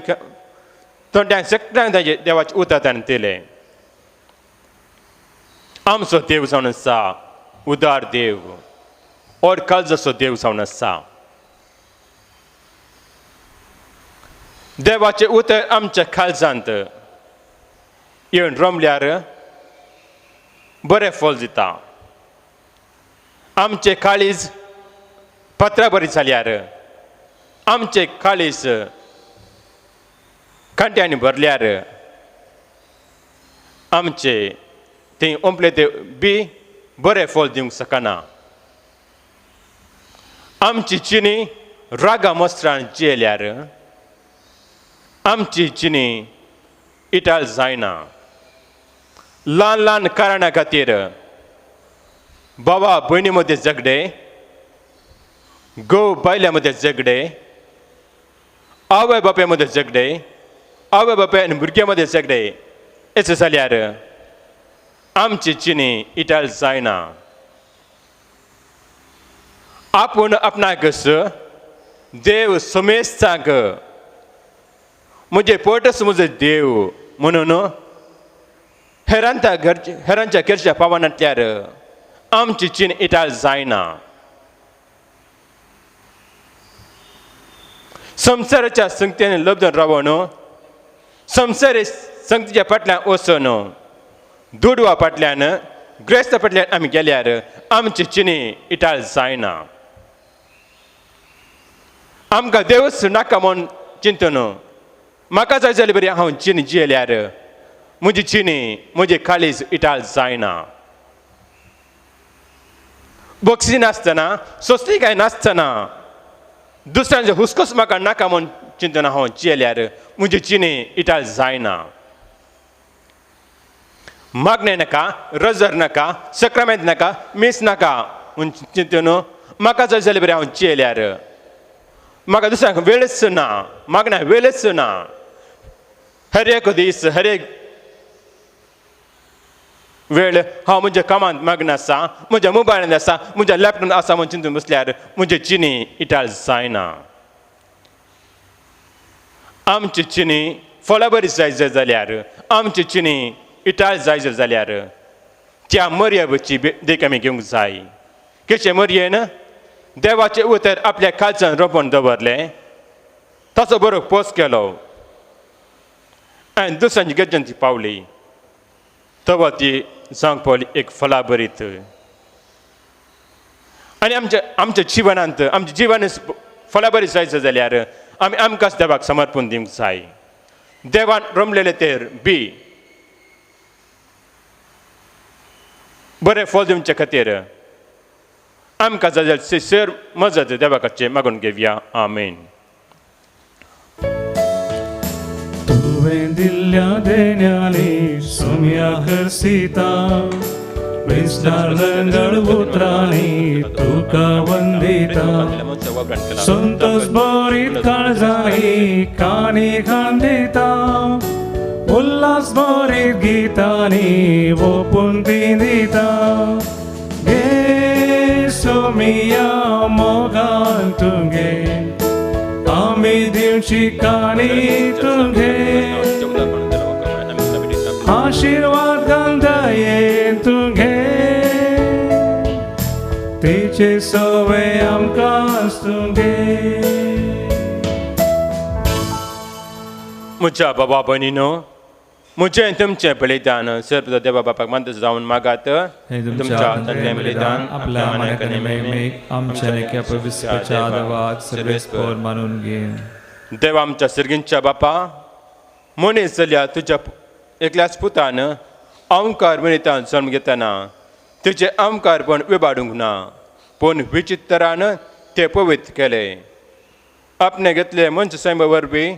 तोंड्यांक, सगळ्यांक ताजें देवाचें उतर ताणें दिलें. आमचो देव जावन आसा उदार देव, और काळजाचो देव जावन आसा. देवाचें उतर आमच्या काळजांत येवन रमल्यार बरें फळ दिता. आमचें काळीज पत्रा बरी जाल्यार, आमचें काळीज कांट्यांनी भरल्यार, आमचें थंय ओंपले ते बी बरें फळ दिवंक शकना. आमची चिनी रागा मस्त्रान जियेल्यार आमची चिनी इटाल जायना. ल्हान ल्हान कारणां खातीर बाबा भयणी मदें झगडे, घोव बायल्या मदें झगडे, आवय बापाय मदें झगडे, आवय बापाय आनी भुरग्यां मदें झगडे अशें जाल्यार आमची चिनी इटाल जायना. आपूण आपणाक देव समेस्तांक म्हजें पोटच म्हजो देव म्हणून हेरांच्या घरच्या हेरांच्या घरच्या पावनांतल्यार आमची चीन इटाल जायना. संवसाराच्या संगतेन लब्धन रावन संवसारी संगतीच्या फाटल्यान वचून दुडवा फाटल्यान ग्रेस्ता फाटल्यान आमी गेल्यार आमची चिनी इटाळ जायना. आमकां देवच नाका म्हूण चिंतून म्हाका जाय जाल्यार बरी हांव चिनी जियेल्यार म्हजी चिनी म्हजी काळीज इटाळ जायना. बक्षी नासतना सोंसली नासतना दुसऱ्यांचे हुस्कोच म्हाका नाका म्हूण चिंतून हांव जियेल्यार म्हजी चिनी इटाळ जायना. मागणें नाका, रजर नाका, सक्रामेंत नाका, मीस नाका म्हूण चिंतून म्हाका जाय जाल्यार बरें हांव जियेल्यार म्हाका दुसऱ्यांक वेळच ना, मागण्या वेळच ना. हर एक दीस हर एक वेळ हांव म्हज्या कामांत मागणं आसा, म्हज्या मोबायलांत आसा, म्हज्या लॅपटॉपांत आसा म्हूण चिंतून बसल्यार म्हजी चिनी इटाळ जायना. आमची चिनी फळां बरी जाय जाल्यार, आमची चिनी इटाळ जाय जाल्यार त्या मर्याची देख आमी घेवंक जाय. कशें मर्येन देवाचें उतर आपल्या काळजान रोंपून दवरलें, ताचो बरो पोस केलो आनी दुसऱ्यांची गरजेन ती पावली, तवा ती जावंक पावली एक फळां बरीत. आनी आमच्या आमच्या जिवनांत आमच्या जिवन फळां बरी जायचो जाल्यार आमी आमकांच देवाक समर्पण दिवंक जाय. देवान रोमलेले ते बी बरें फळ दिवचे खातीर आमकां जाय जाल्यार सर मजत देवाचे मागून घेवया. आमेन. तुवें दिल्ल्या देण्यांनी सोम्या खर्सिता, विस्तार रंगळ उतरांनी तुका वंदिता, संतोष भरीत काळजांनी कानी खांदिता, उल्हास भरीत गितांनी ओपून ती दिता. गे सोमिया मोगान तुगे आमी दिवची काणी तुगे, आशिर्वाद घालताये तुगे, तिचे सवे आमकां तुगे. म्हज्या बाबा भयणीनो, म्हजें तुमचें बलिदान सर्व देवा बापाक मानत जावन मागात. तुमच्या हातांतलें बलिदान आपल्या मानाक आनी महिमेक आमच्या नेक्या पवित्रच्या देवाक सर्वेस्पर मानून घे. देवा आमच्या सर्गींच्या बापा, मनीस जाल्या तुज्या एकल्याच पुतान अंकार मनितान जल्म घेतना तुजें आमकारपण विबाडूंक ना, पूण विचित्रान तें पवित्र केलें. आपणें घेतलें मनशां सैमा वरवीं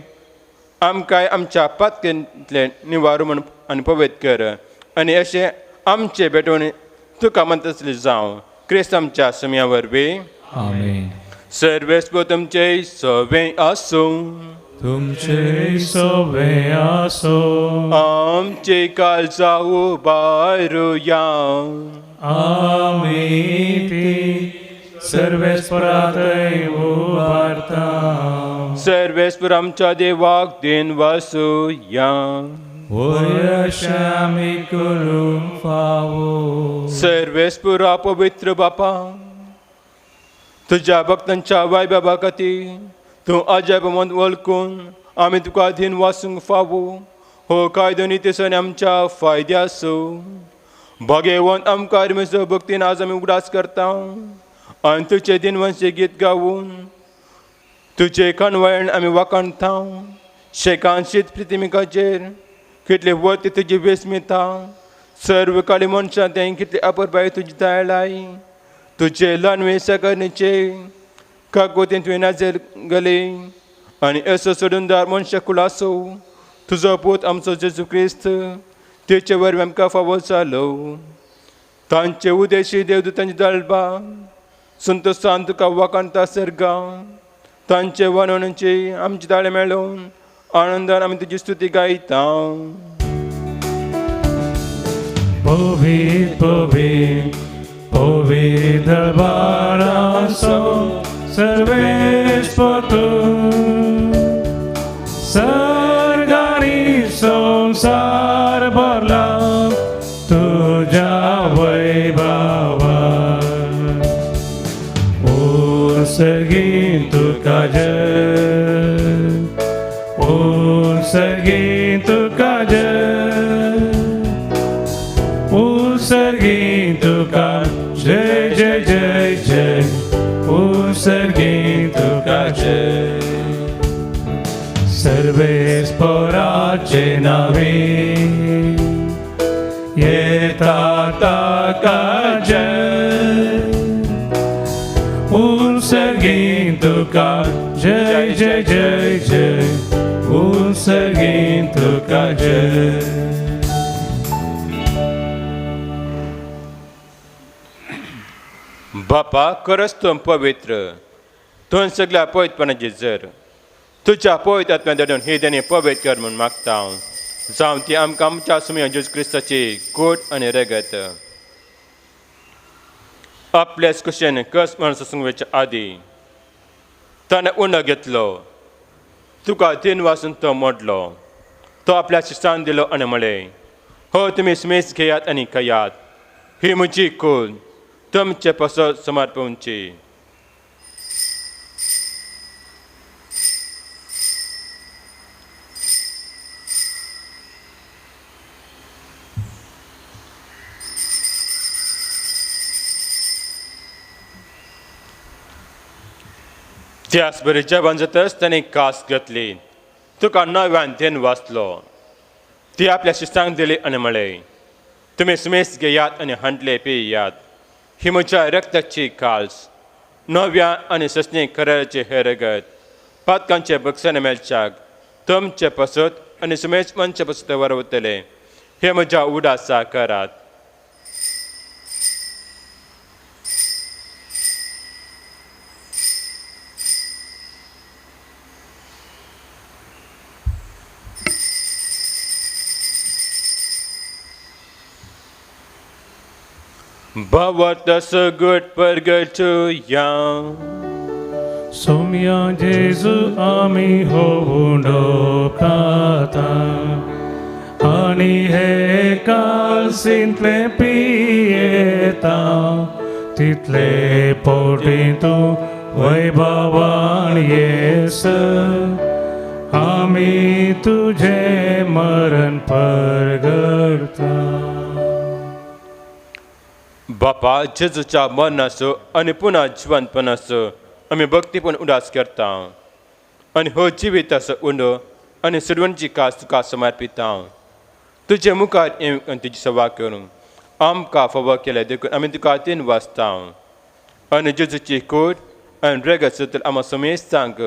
आमकांय आमच्या पातकेंतलें निवारू म्हूण आनी पवित्र कर आनी अशें आमचें भेटवण तुका म्हणतसलें जावं क्रिस्त आमच्या समया वरवीं. आमेन. सर्वेस्पर तुमचें सवें आसूं. तुमचे सवे आसूं. आमचे काळजां उबारुया. आमी ती सर्वेस्परातय उबारता. सर्वेस्पर आमच्या देवाक then वासुया. वय अशें आमी करूंक फावो. सर्वेस्परा पवित्र बापा, तुज्या भक्तांच्या वायबाबा खातीर तूं अजब म्हूण वळखून आमी तुका then वासूंक फावो. हो कायदो नितीसन आमच्या फायद्याचो. भागेवन आमकां म्हजो भक्तीन आज आमी उगडास करता आनी तुजें दिनवंशें गीत गावून तुजें कणवण आमी वाखाणता. शेकांशीत प्रितिमिकाचेर कितले वत तुजी वेसमिता, सर्व काळी मनशां तें कितली अपुरबाय तुजी दायलाय. तुजे ल्हान वेसकरणीचे कागोतीन तुवें नाजेर गेले आनी असो सोडूनदार मनशां कुलासो तुजो पूत आमचो जेजू क्रिस्त तेचे वरवीं आमकां फावो जालो. तांचे उदेशी देवदूतांची दळबा संतोशान तुका वाखाणता सर्गा. तांचे वनवणचे आमचे ताळे मेळोवन आनंदान आमी तुजी स्तुती गायता. पवित्र पवित्र पवित्र दरबाराचो सर्वेस्पर तूं, सर्गांनी संवसार भरला तुज्या वैभवान. ओ सर्गीं तुका जय, ओ सर्गीं तुका जय. जय जय जय जय उंसर्गीं तुका जय सर्वेस्पराचे नावे येता ताका जय उंसर्गीं तुका जय जय जय जय उंसर्गीं तुका जय. बापा खरंच तूं पवित्र, तूं सगळ्या पवित्रपणाची जर तुज्या पवित्र आत्म्या धाडून ही देणी पवित्र कर म्हूण मागता हांव. जावं ती आमकां आमच्या सुमया जेजू क्रिस्ताची गोड आनी रगत. आपल्याच कुशेन कस म्हण सोसूंक वयच्या आदीं ताणें उंडो घेतलो, तुका तीन वासून तो मोडलो, तो आपल्या शिश्यान दिलो आनी म्हळें, हो तुमी सुमेस घेयात आनी खायात, ही म्हजी कूड तुमचे पासत समर्पणची. त्याच बरी जेवण जातच ताणें कास घेतली, तुका नव्यान then वाचलो, ती आपल्या शिश्यांक दिली आनी म्हळें, तुमी सुमेस घेयात आनी हांडले पियात, ही म्हज्या रक्ताची काल्स, नव्या आनी ससनी खऱ्याचे हे रगत पातकांचे बक्षाने मेळच्याक तुमचे पासत आनी सुमेश मनचे पासत वरवतले, हे म्हज्या उडासा करात. भवत सगट परगटुया सोम्या जेजू आमी होवुंडो खाता आनी हे कालसींतले पियेता तितले पोटी तूं वैभवान येस आमी तुजें मरण परगडता. बापा जेजूच्या मरणाचो आनी पुन्हा जिवंतपणाचो आमी भक्तीपण उदास करता आनी हो जिविताचो उंडो आनी सुरवणची कास तुका समर्पिता. तुजे मुखार येवंक आनी तुजी सेवा करूंक आमकां फावो केल्या देखून आमी तुका तीन वाचता आनी जेजूची कूड आनी रगत सतल आमा समेस्तांक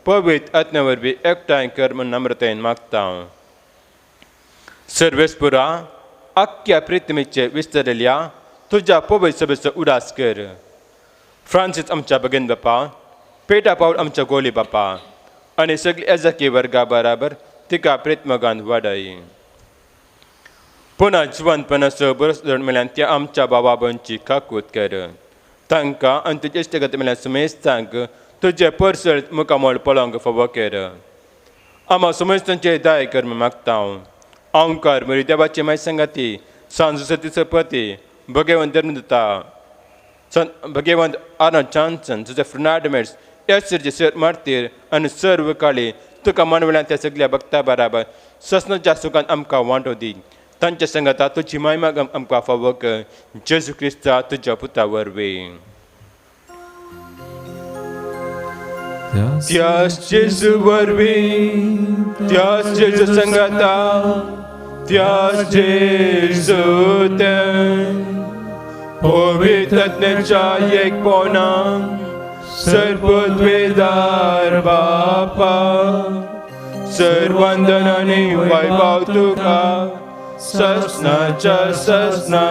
पवित्र आत्म्या वरवीं एकठांय कर म्हूण नम्रतायेन मागता. सर्वेस्पुरा आख्ख्या प्रितमीचे विस्तरल्या तुज्या पवित्र सभेचो उदास कर. फ्रांसीस आमच्या भगीन बापा, पेटा पावल आमच्या गोली बापा आनी सगळी एजाकी वर्गा बराबर तिका प्रेतमगान वाडय. पुन्हा जिवंतपणाचो बरोस धरून मेल्यान त्या आमच्या बाबा भयणची काकूत कर. तांकां आनी तुजे इश्टगत मेल्यान सुमेस्तांक तुजे परसळ मुखामळ पळोवंक फावो कर. आमा सुमेस्तांचे दाय कर म्हूण मागता हांव. ओंकार म्हरी देवाची माय सांगाती सांजू सतीचो पती भगवंत धर्मदत्ता संत भगवंत आनंद जॉन्सन तुझे फ्रनाड मेट्स एस सर मार्तीर आनी सर्व काळी तुका मानवल्यान त्या सगळ्या भक्ता बराबर ससनाच्या सुखान आमकां वांटो दी. तांच्या संगता तुजी मायमा आमकां फावो कर. जेजू क्रिस्ता तुज्या पुता वरवीं. त्यास जेजू वरवीं, त्यास जेजू संगता, त्यास जेजू पवित्रज्ञाच्या एकपणा सर्वद्वेदार बापा सर्वंदनाने वैभव तुका ससनाच्या ससना.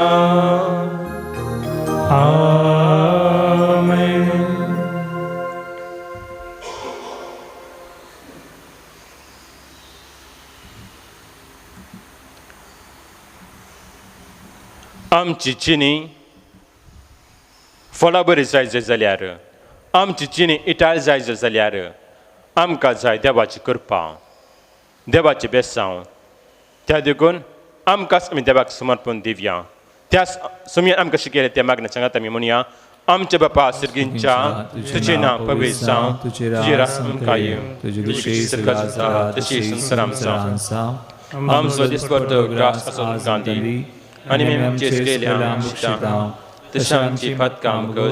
आमेन. आमची चिनी फळां बरी जाय जाल्यार, आमची चिनी इटाळ जाय जाल्यार आमकां जाय देवाची कृपा, देवाचें बेसांव. त्या देखून आमकांच आमी देवाक समर्पण दिवया. त्या सुमयान आमकां शिकयलें त्या मागण्या सांगात आमी म्हणया. आमच्या बापा सर्गींच्या तुजें नांव पवित्र जावं, तुजें राज आमकां येवं, तुजी इत्सा जाता तशी संवसारांत जावं. आमचो दिसपट्टो ग्रास आसो आमकां दी आनी आमी आमचे केल्या तशें आमची पातकां आमकां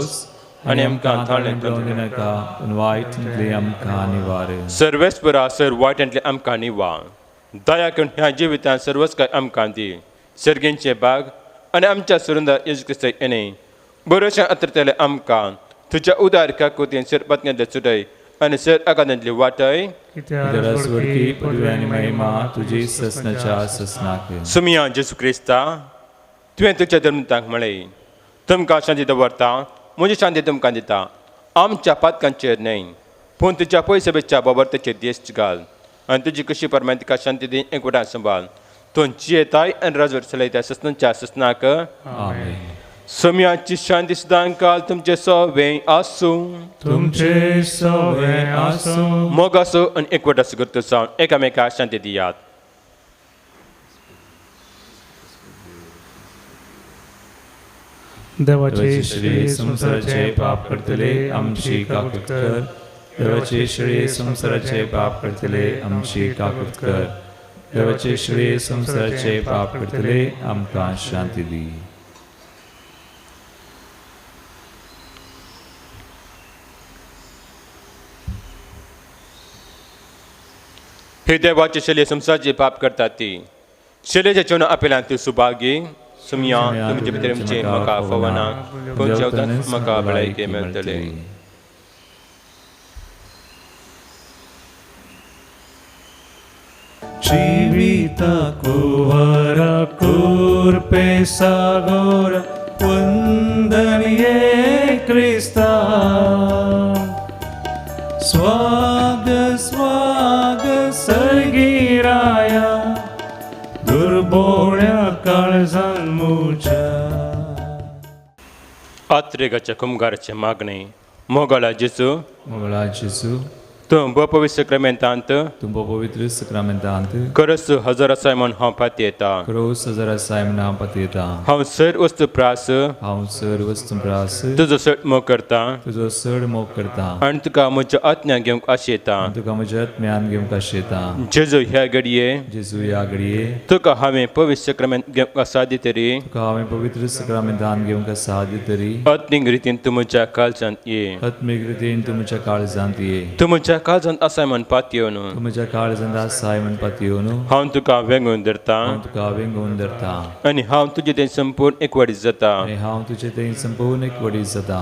आनी आमकां थाळें नाका वायटांतलें आमकां निवार. सर्वेस्परा सर वायटांतलें आमकां निवार. दया करून ह्या जिवितांत सर्वच काय आमकां दी. सर्गेंचे बाग आनी आमच्या सुरुंदा येशू क्रिस्त येणे बरोशें अत्रतले आमकां तुज्या उदार काकुतीन सर पत्न्यांतले सुटय आनी सर आकांतांतली वाटय. महिमा तुजी ससनाच्या ससनाक. सुमिया जेसू क्रिस्ता, तुवें तुज्या धर्मतांक म्हळें, तुमकां शांती दवरता, म्हजी शांती तुमकां दिता. आमच्या पातकांचेर न्हय पूण तुज्या पयसबेच्या बाबरतेचेर देश घाल आनी तुजी कशी परमाण तिका शांती दी एकवटान सांबाळ. तूं जियेताय आनी राजवट चलयता ससनाच्या ससनाक. सम्याची शांती सदां काल तुमचे सवे आसूं. तुमचे सवे आसूं. मोग आसूं आनी एकवट आसूं करता जावन एकामेकाक शांती दियात. देवाचे श्री संसाराचे पाप करतले आमची काकूत कर. देवाचे श्री संसाराचे पाप करतले आमची काकूत कर. देवाचे श्री संसाराचे पाप करतले आमकां शांती दी. हे देवाचे शल्य संसाराचे पाप करतात ती शल्यच्या जेवणा आपल्यान ती सुभागी. सुमिया तुमचे भितर आमचे म्हाका फवना पूण जेवताच म्हाका भलायकी मेळटले. जिविता कुवरा कुर्पे सागोर वंदनिये क्रिस्ता. Swag swag सर्गिराया दुर्बोळ्या काळजान मुझ्या. आत्रेगाच्या कुमगाराचें मागणें. मोगाळा जेजू, मोगाळा जेजू, तूं पवित्र सक्रामेंतांत, तूं पवित्र सक्रामेंतांत खरस हजर आसाय म्हूण हांव पातयेता. खरोस हजर आसाय म्हूण हांव पातयेता. हांव सर वस्तू प्रास, हांव सर वस्तू प्रास तुजो चड मोग करता, तुजो चड मोग करता आनी तुका म्हज्या आत्म्या घेवंक आशेता, तुका म्हज्या आत्म्यान घेवंक आशेता. जेजू ह्या घडये, जेजू ह्या घडये तुका हांवें पवित्र सक्रामेंत घेवंक आसा तरी, तुका हांवें पवित्र सक्रामेंतान घेवंक आसा तरी आत्मीक रितीन तूं म्हज्या काळजांत ये, आत्मीक रितीन तूं म्हज्या काळजांत ये. तूं म्हज्या काळजांत आसाय म्हूण पातयेवन, तूं म्हज्या काळजांत आसाय म्हूण पातयेवन हांव तुका वेंगून धरता, हांव तुका वेंगून धरता आनी हांव तुजे थंय संपूर्ण एकवटीत जाता, आनी हांव तुजे थंय संपूर्ण एकवटीत जाता.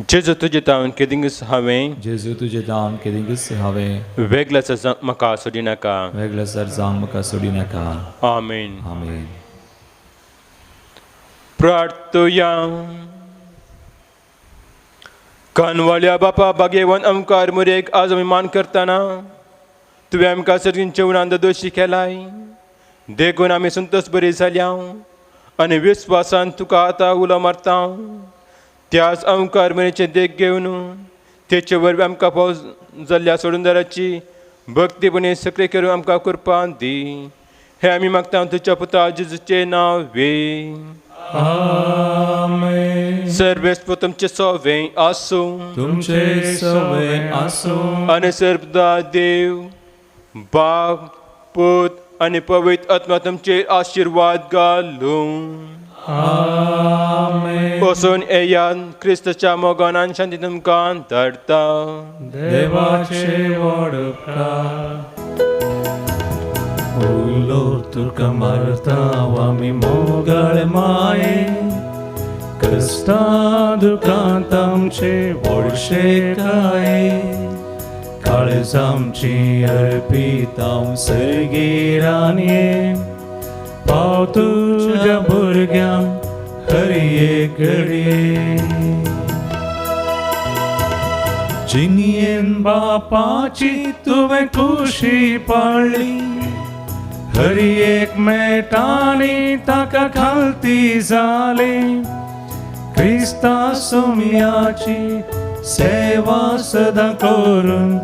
जेजू तुजे तावन केदिंगूच हांवें, जेजू तुजे तावन केदिंगूच हांवें वेगळ्यासार जावंक म्हाका सोडिनाका, वेगळ्यासार जावंक म्हाका सोडिनाका. आमेन. आमेन. प्रार्थुया. कानवाल्या बापा बागेवन आमकां मुरेक आज आमी मान करतना तुवें आमकां सर्गींचे उणांत दोशी केलाय, देखून आमी संतोश बरी जाल्या आनी विस्वासान तुका आतां उलो मारता. त्याच आमकां मुरेचें देख घेवन तेचे वरवीं आमकां पावस जाल्ल्या सोडूनदाराची भक्तीपणी सक्रिय करून आमकां कृपा दी. हे आमी मागता तुज्या पुता जेजूचें नांव वे. आमेन. सर्वेस्पर तुमचे सवे आसूं, तुमचे सवे आसूं. आनी सर्वदा देव बाप पूत आनी पवित्र आत्मा तुमचेर आशिर्वाद घालूं. आमेन. वचून येयात, क्रिस्ताच्या मोगान आनी शांती तुमकां धाडटा. देवाचे व्हड उपकार. उलो तुका मारता आमी मोगाळ माये, क्रिस्ता दुकांत आमचे व्हडशे काय, काळज आमची अर्पिता सर्गिरानये, पाव तुज्या भुरग्यांक हर एक घडये. जिनयेन बापाची तुवें खुशी पाळ्ळी, हर एक मेटानी ताका खालती जाली, क्रिस्ता सुम्याची सेवा सदां करून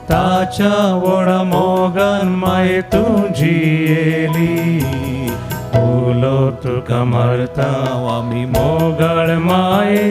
ताच्या व्हडा मोगान माये तूं जियेली. उलो तुका मारता आमी मोगाळ माये,